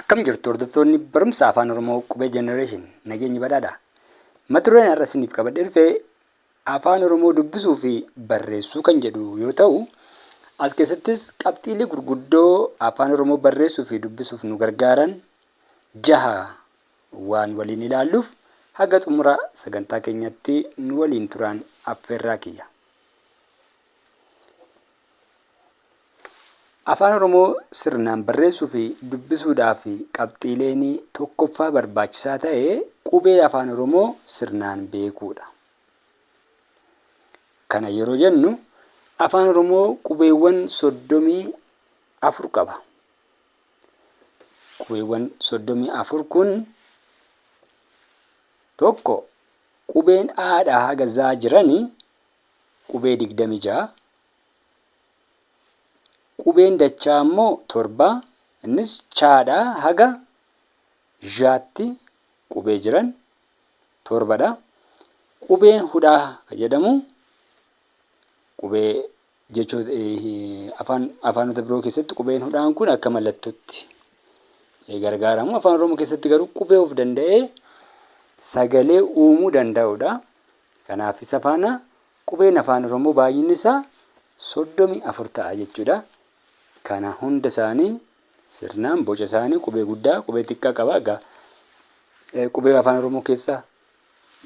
Akkam jirtu hordoftoonni barumsa Afaan Oromoo Qubee Generation, nageenyi badhaadha. Mata dureen har'a isiniif qabadhee dhufe Afaan Oromoo dubbisuu fi barreessuu kan jedhu yoo ta'u, as keessattis qabxiilee gurguddoo Afaan Oromoo barreessuu fi dubbisuuf nu gargaaran jaha waan waliin ilaalluuf haga xumura sagantaa keenyatti nu waliin turaan affeerraa kiyya. Afaan Oromoo sirnaan barreessuu fi dubbisuudhaaf qabxiileen tokkoffaa barbaachisaa ta'e qubee Afaan Oromoo sirnaan beekuudha. Kana yeroo jennu Afaan Oromoo qubeewwan 34 qaba. Qubeewwan 34 kun tokko qubeen A dhaa haga Z jirani qubee 26, Qubeen dachaa ammoo 7, innis chaadhaa haga zhaatti qubee jiran 7 dha. Qubeen hudhaa kan jedhamu qubee jechoota afaan afaanota biroo keessatti qubeen hudhaan kun akka mallattootti gargaaramu. Afaan Oromoo keessatti garuu qubee of danda'ee sagalee uumuu danda'udha. Kanaaf isa faana Qubeen Afaan Oromoo baay'inni isaa 34 ta'a jechuudha. Kana hunda isaanii sirnaan boca isaanii qubee guddaa, qubee xiqqaa qaba. Egaa qubee Afaan Oromoo keessa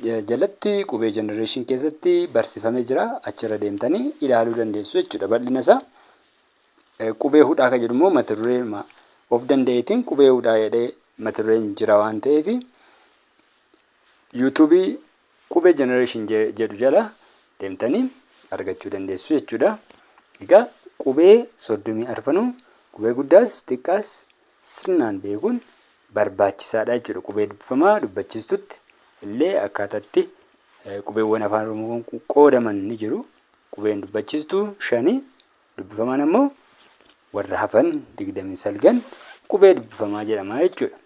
jalatti qubee generation keessatti barsiifamee jira. Achirra deemtanii ilaaluu dandeessu jechuudha bal'ina isaa. Qubee hudhaa kan jedhu immoo mata duree of danda'eetiin qubee hudhaa jedhee mata dureen jira waan ta'eef yuutuubii Qubee Generation jedhu jala deemtanii argachuu dandeessu jechuudha. Egaa qubee soddomii arfanuu qubee guddaas xiqqaas sirnaan beekuun barbaachisaadha jechuudha. Qubee dubbifamaa dubbachiistutti illee akkaataatti qubeewwan afaan Oromoo kun qoodaman ni jiru. Qubeen dubbachiistuu shani, dubbifamaan ammoo warra hafan 29 qubee dubbifamaa jedhama jechuudha.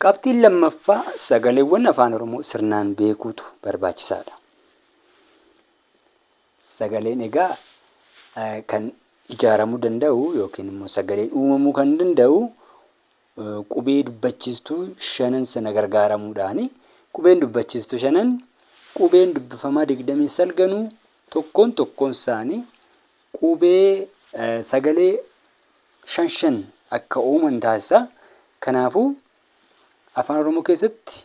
Qabxiin lammaffaa sagaleewwan Afaan Oromoo sirnaan beekuutu barbaachisaadha. Sagaleen egaa kan ijaaramuu danda'u yookiin immoo sagaleen uumamuu kan danda'u qubee dubbachiistuu shanan sana gargaaramuudhaani. Qubeen dubbachiistuu shanan qubeen dubbifamaa digdamii salganuu tokkoon tokkoon isaanii qubee sagalee shan shan akka uuman taasisa. Kanaafuu Afaan Oromoo keessatti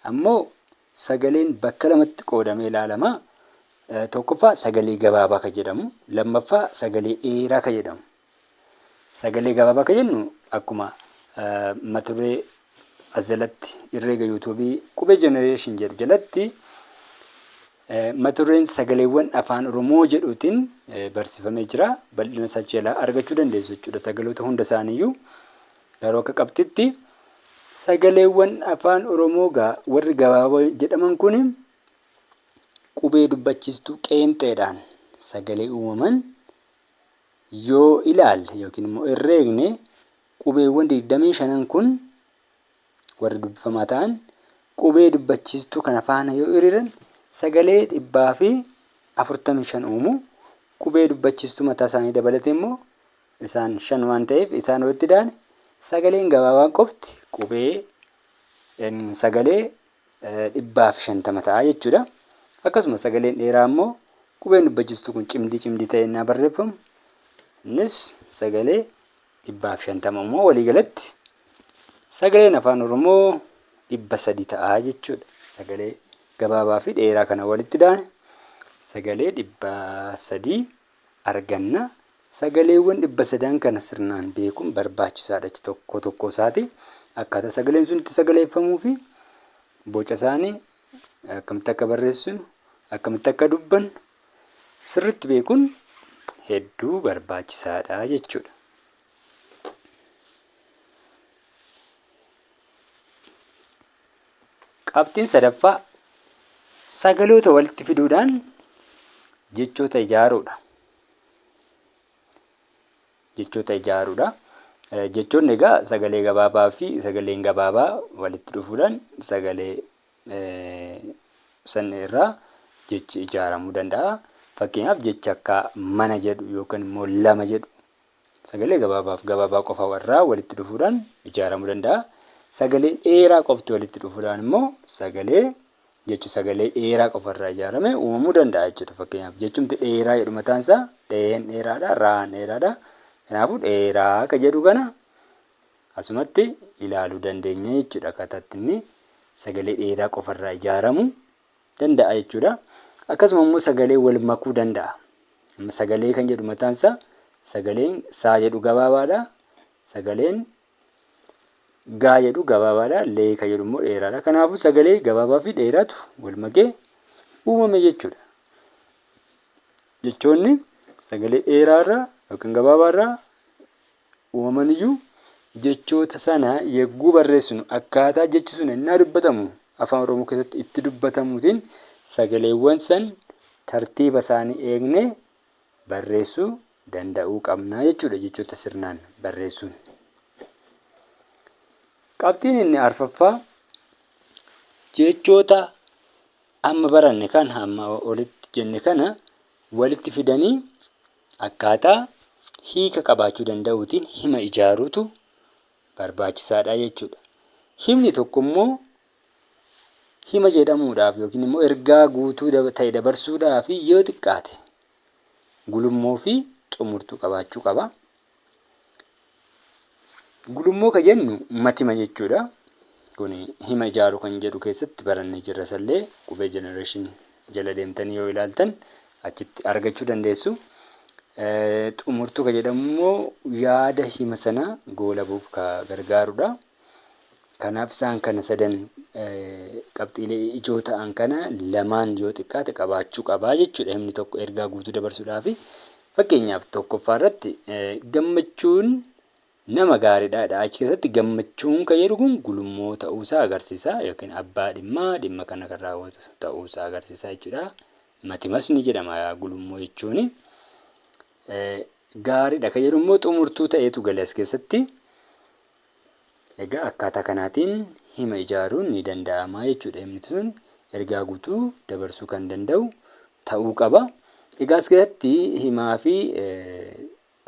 ammoo sagaleen bakka lamatti qoodamee ilaalama. Tokkoffaa sagalee gabaabaa kan jedhamu, lammaffaa sagalee dheeraa kan jedhamu. Sagalee gabaabaa kan jennu akkuma mata duree as jalatti herreega yuutuubii qubee jenereeshin jedhu jalatti Mata dureen sagaleewwan Afaan Oromoo jedhuutiin barsiifamee jira. Bal'ina isaa achi jalaa argachuu dandeessu jechuudha. Sagaloota hunda isaaniiyyuu garuu akka qabxitti sagaleewwan Afaan Oromoo gaa warri gabaaboo jedhaman kun qubee dubbachiistuu qeenxeedhaan sagalee uumaman yoo ilaalle yookiin immoo herreegne qubeewwan 25n kun warri dubbifamaa ta'an qubee dubbachiistuu kana faana yoo hiriiran sagalee 145 uumu. Qubee dubbachiistuu mataa isaanii dabalatee immoo isaan shan waan ta'eef isaan walitti daane sagaleen gabaabaan qofti qubee sagalee 150 ta'a jechuudha. Akkasuma sagaleen dheeraa immoo qubeen dubbachiistuu kun cimdii cimdii ta'ee innaa barreeffamu innis sagalee 150 immoo waliigalatti sagaleen Afaan Oromoo 300 ta'a jechuudha. Sagalee gabaabaa fi dheeraa kana walitti daane sagalee 300 arganna. Sagaleewwan 300n kana sirnaan beekuun barbaachisaadha tokko tokko isaati. Akkaataa sagaleen sun itti sagaleeffamuu fi boca isaanii akkamitti akka barreessinu, akkamitti akka dubbannu sirriitti beekuun hedduu barbaachisaadha jechuudha. Qabxiin sadaffaa sagaloota walitti fiduudhaan jechoota ijaaruudha. Jechoota ijaaruudha. Jechoonni egaa sagalee gabaabaa fi sagaleen gabaabaa walitti dhufuudhaan sagalee san irraa jechi ijaaramuu danda'a. Fakkeenyaaf jecha akka mana jedhu yookaan immoo lama jedhu sagalee gabaabaaf gabaabaa qofa irraa walitti dhufuudhaan ijaaramuu danda'a. Sagalee dheeraa qofti walitti dhufuudhaan immoo sagalee jechi sagalee dheeraa qofa irraa ijaarame uumamuu danda'a jechuudha. Fakkeenyaaf jechumti dheeraa jedhu mataan isaa dheen dheeraadha, raan dheeraadha. Kanaafuu dheeraa ka jedhu kana asumatti ilaaluu dandeenya jechuudha. Akkaataatti inni sagalee dheeraa qofa irraa ijaaramuu danda'a jechuudha. Akkasuma immoo sagalee wal makuu danda'a. Amma sagalee kan jedhu mataan isaa sagaleen saa jedhu gabaabaadha. Sagaleen gaa jedhu gabaabaadha. Lee kan jedhu immoo dheeraadha. Kanaafuu sagalee gabaabaa fi dheeraatu wal makee uumame jechuudha. Jechoonni sagalee dheeraarraa yookiin gabaabaarraa uumaman iyyuu jechoota sana yegguu barreessinu akkaataa jechi sun ennaa dubbatamu Afaan Oromoo keessatti itti dubbatamuutiin sagaleewwan san tartiiba isaanii eegnee barreessuu danda'uu qabna jechuudha jechoota sirnaan barreessuun. Qabxiin inni arfaffaa jechoota amma baranne kana amma olitti jenne kana walitti fidanii akkaataa hiika qabaachuu danda'uutiin hima ijaaruutu barbaachisaadha jechuudha. Himni tokko immoo hima jedhamuudhaaf yookiin immoo ergaa guutuu ta'e dabarsuudhaaf yoo xiqqaate gulummoo fi xumurtuu qabaachuu qaba. Gulummoo ka jennu matima jechuudha. Kun hima ijaaruu kan jedhu keessatti barannee jirra isallee qubee generation jala deemtanii yoo ilaaltan achitti argachuu dandeessu. Xumurtuu ka jedhamu immoo yaada hima sana goolabuuf ka gargaarudha. Kanaaf isaan kana sadan qabxiilee ijoo ta'an kana lamaan yoo xiqqaate qabaachuu qabaa jechuudha himni tokko ergaa guutuu dabarsuudhaafi. Fakkeenyaaf tokkoffaa irratti gammachuun nama gaariidha jedha. Achi keessatti gammachuun kan jedhu kun gulummoo ta'uusaa agarsiisa yookiin abbaa dhimmaa dhimma kana kan raawwatu ta'uusaa agarsiisa jechuudha. Matimas ni jedhama gulummoo jechuun. Gaariidha kan jedhu immoo xumurtuu ta'eetu gale as keessatti. Egaa akkaataa kanaatiin hima ijaaruun ni danda'ama jechuudha. Himni sun ergaa guutuu dabarsuu kan danda'u ta'uu qaba. Egaa as keessatti himaa fi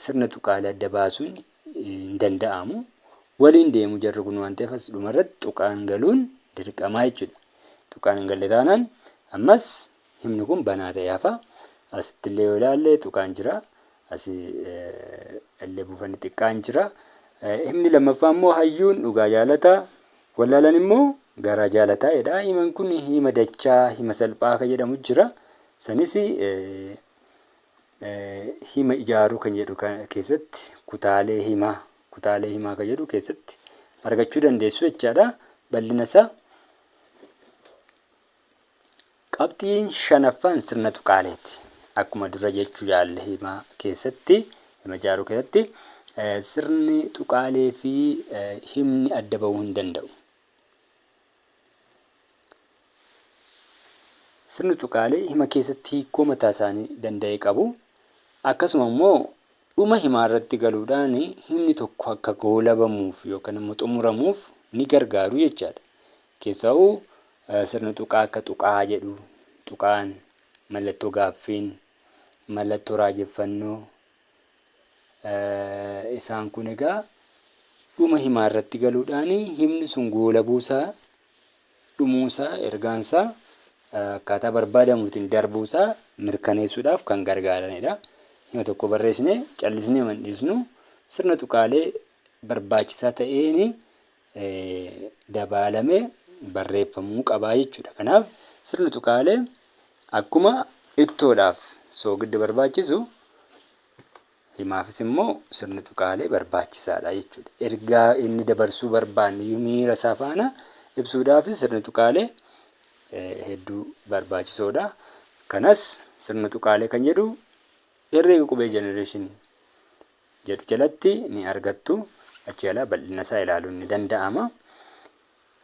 sirna tuqaalee adda baasuun hin danda'amu. Waliin deemu jarri kun waan ta'eef as dhumarratti tuqaan galuun dirqamaa jechuudha. Tuqaan hin galle taanaan ammas himni kun banaa ta'ee hafa. Asitti illee yoo ilaalle tuqaan jira. Asi illee buufanni xiqqaan jira. Himni lammaffaa immoo hayyuun dhugaa jaalata, wallaalaan immoo garaa jaalata jedha. Himan kun hima dachaa, hima salphaa kan jedhamu jira. Sanis hima ijaaruu kan jedhu keessatti kutaalee himaa, kutaalee himaa kan jedhu keessatti argachuu dandeessu jechaadha. Bal'ina isaa. Qabxiin shanaffaan sirna tuqaaleeti. Akkuma dura jechuu yaalle hima keessatti, hima ijaaruu keessatti sirni tuqaalee fi himni adda bahuu hin danda'u. Sirni tuqaalee hima keessatti hiikoo mataa isaanii danda'e qabu. Akkasuma immoo dhuma himaa irratti galuudhaan himni tokko akka goolabamuuf yookaan immoo xumuramuuf ni gargaaru jechaadha. Keessaahuu sirna tuqaa akka tuqaa jedhu, tuqaan, mallattoo gaaffiin, mallattoo raajeffannoo isaan kun egaa dhuma himaa irratti galuudhaan himni sun goolabuusaa, dhumuusaa, ergaansaa akkaataa barbaadamuutiin darbuusaa mirkaneessuudhaaf kan gargaaranidha. Hima tokko barreessinee callisnee hin dhiisnu sirna tuqaalee barbaachisaa ta'een dabaalamee barreeffamuu qaba jechuudha. Kanaaf sirni tuqaalee akkuma ittoodhaaf soogiddi barbaachisu himaafis immoo sirni tuqaalee barbaachisaadha jechuudha. Ergaa inni dabarsuu barbaanne miira isaa faana ibsuudhaafis sirni tuqaalee hedduu barbaachisoodha. Kanas sirna tuqaalee kan jedhu herreega qubee generation jedhu jalatti ni argattu. Achi alaa bal'ina isaa ilaaluun ni danda'ama.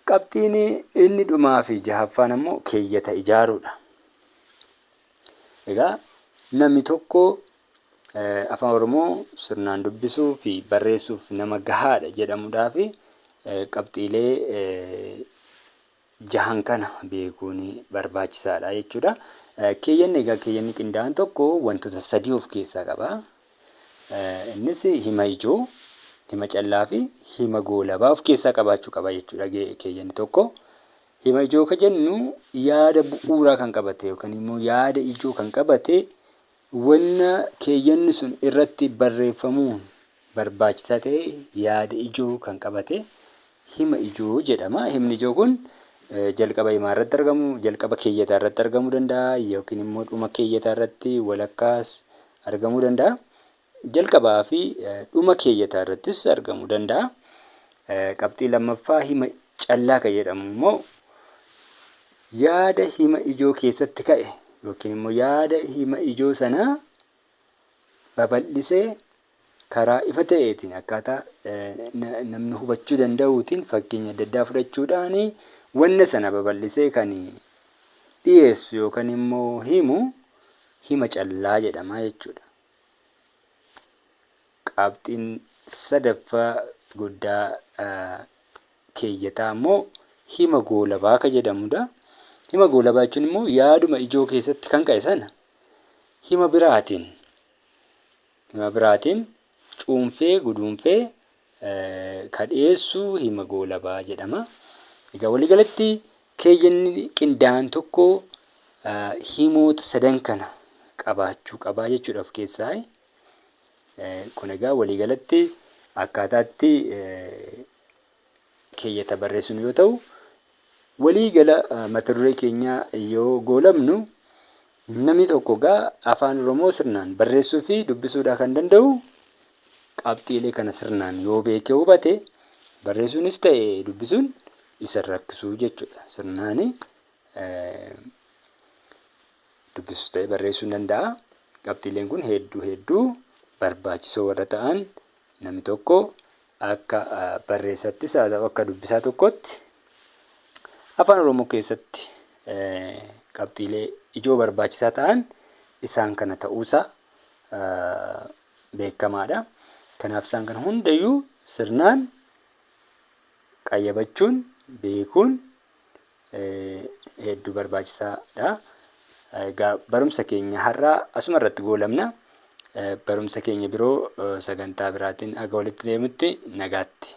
Qabxiin inni dhumaa fi jahaffaan ammoo keeyyata ijaaruudha. Egaa namni tokko afaan Oromoo sirnaan dubbisuu fi barreessuuf nama gahaadha jedhamuudhaaf qabxiilee jahan kana beekuun barbaachisaadha jechuudha. Keeyyanni egaa keeyyanni qindaa'aan tokko wantoota sadii of keessaa qaba. Innis hima ijoo, hima callaa fi hima goolabaa of keessaa qabaachuu qaba jechuudha keeyyanni tokko. Hima ijoo ka jennu yaada bu'uuraa kan qabate yookaan immoo yaada ijoo kan qabate wanna keeyyanni sun irratti barreeffamuun barbaachisaa ta'e yaada ijoo kan qabate hima ijoo jedhama. Himni ijoo kun jalqaba himaa irratti argamu, jalqaba keeyyataa irratti argamuu danda'a yookiin immoo dhuma keeyyataa irratti walakkaas argamuu danda'a. Jalqabaa fi dhuma keeyyataa irrattis argamuu danda'a. Qabxii lammaffaa hima callaa kan jedhamu immoo yaada hima ijoo keessatti ka'e yookiin immoo yaada hima ijoo sanaa babal'isee karaa ifa ta'eetiin akkaataa namni hubachuu danda'uutiin fakkeenya adda addaa fudhachuudhaan wanna sana babal'isee kan dhiyeessu yookaan immoo himu hima callaa jedhama jechuudha. Qabxiin sadaffaa guddaa keeyyataa immoo hima goolabaa ka jedhamudha. Hima goolabaa jechuun immoo yaaduma ijoo keessatti kan ka'e sana hima biraatiin hima biraatiin cuunfee guduunfee ka dhiyeessu hima goolabaa jedhama. Egaa waliigalatti keeyyanni qindaa'aan tokko himoota sadan kana qabaachuu qabaa jechuudha of keessaa. Kun egaa waliigalatti akkaataatti keeyyata barreessinu yoo ta'u, waliigala mata duree keenyaa yoo goolabnu namni tokko egaa Afaan Oromoo sirnaan barreessuu fi dubbisuudhaa kan danda'u qabxiilee kana sirnaan yoo beekee hubate barreessuunis ta'e dubbisuun isa hin rakkisu jechuudha. Sirnaan dubbisus ta'e barreessuu ni danda'a. Qabxiileen kun hedduu hedduu barbaachisoo warra ta'an namni tokko akka barreessattis haa ta'u akka dubbisaa tokkotti Afaan Oromoo keessatti qabxiilee ijoo barbaachisaa ta'an isaan kana ta'uusaa beekamaadha. Kanaaf isaan kana hundayyuu sirnaan qayyabachuun, beekuun hedduu barbaachisaadha. Egaa barumsa keenya har'aa asuma irratti goolabna. Barumsa keenya biroo sagantaa biraatiin haga walitti deemutti nagaatti.